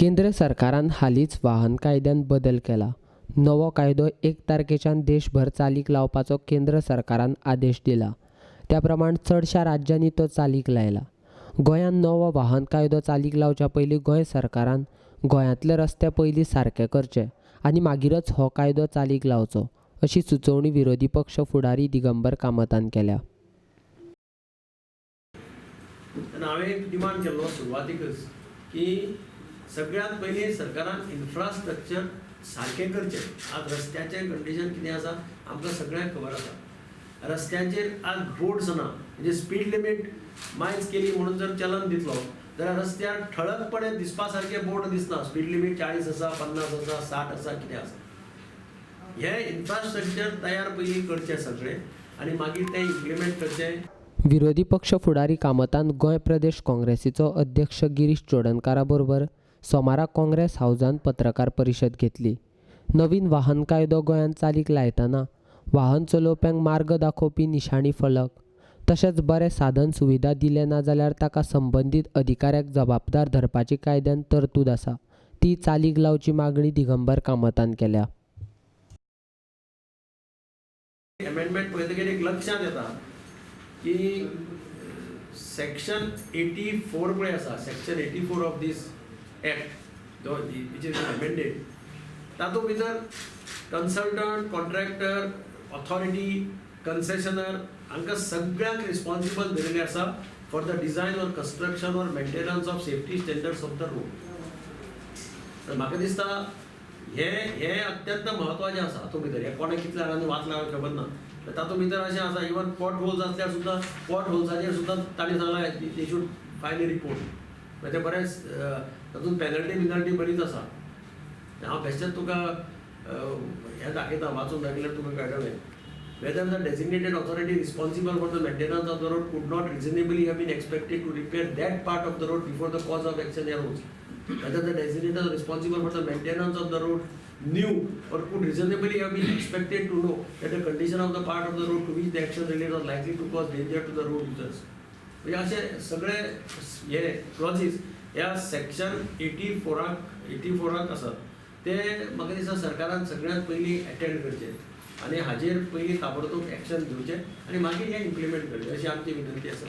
केंद्र सरकारान हालींच वाहन कायद्यांत बदल केला. नवो कायदो 1 तारखेच्यान देशभर चालीक लावपाचो केंद्र सरकारान आदेश दिला. त्या प्रमाण चडशा राज्यांनी तो चालीक लायला. गोंयांत नवो वाहन कायदो चालीक लावच्या पयलीं गोंय सरकारान गोंयांतले रस्ते पयलीं सारके करचे आनी मागीरच हो कायदो चालीक लावचो, अशी सुचोवणी विरोधी पक्ष फुडारी दिगंबर कामतान केल्या. हांवें एक डिमांड केल्लो सुरवातीकच की सगळ्यांत पयलीं सरकारान इन्फ्रास्ट्रक्चर सारकें करचें. आज रस्त्याचें कंडिशन कितें आसा आमकां सगळ्यांक खबर आसा. रस्त्यांचेर आज बोर्ड्स ना, म्हणजे स्पीड लिमीट मायज केली म्हणून जर चलन दितलो जाल्यार रस्त्यार ठळकपणे दिसपा सारके बोर्ड दिसना. स्पीड लिमीट 40 आसा, 50 आसा, 60 आसा, कितें आसा. हें इन्फ्रास्ट्रक्चर तयार पयलीं करचें सगळें आनी मागीर तें इम्प्लिमेंट करचें. विरोधी पक्ष फुडारी कामतान गोंय प्रदेश काँग्रेसीचो अध्यक्ष गिरीश चोडणकारा बरोबर सोमारा काँग्रेस हावजांत पत्रकार परिशद घेतली. नवीन वाहन कायदो गोंयांत चालीक लायतना वाहन चलोवप्यांक मार्ग दाखोवपी निशाणी फलक तशेंच बरे साधन सुविधा दिले ना जाल्यार ताका संबंदीत अधिकाऱ्याक जबाबदार धरपाची कायद्यान तरतूद आसा, ती चालीक लावची मागणी दिगंबर कामतान केल्या. अमेंडमेंट पळयतकीर एक लक्षांत येता की सेक्शन 84 पळय आसा, section 84 of this act जो which is amended, तातूंत भितर कन्सल्टंट, कॉन्ट्रॅक्टर, ऑथॉरिटी, कन्सेशनर हांकां सगळ्यांक रिस्पॉन्सिबल धरिल्लें आसा for the design or construction or maintenance of safety standards of the road. तर म्हाका दिसता हें अत्यंत म्हत्वाचें आसा. हातूंत भितर हें कोणें कितल्या जाणांनी वाचलां खबर ना. तातूंत भितर अशें आसा, इवन पॉट होल्स आसल्यार सुद्दां पॉट होल्साचेर सुद्दां तांणी सांगलां they should file a report. मागीर ते बरेंच तातूंत पेनल्टी बिनल्टी बरीच आसा. हांव बेश्टेच तुका हें दाखयता, वाचून दाखयल्यार तुका कळटलें. Whether the designated authority responsible for the maintenance of the road could not reasonably have been expected to repair that part of the road before the cause of action arose. Whether the designated responsible for the maintenance of the road knew or could reasonably have been expected to know that the condition of the part of the road to which the action related was likely to cause danger to the road users. म्हणजे अशे सगळे हे क्लॉजीस ह्या section 84 आसात. ते म्हाका दिसता सरकारान सगळ्यांत पयलीं एटेंड करचें आनी हाजेर पयलीं ताबडतोब एक्शन घेवचें आनी मागीर हें इम्प्लिमेंट करचें, अशी आमची विनंती आसा.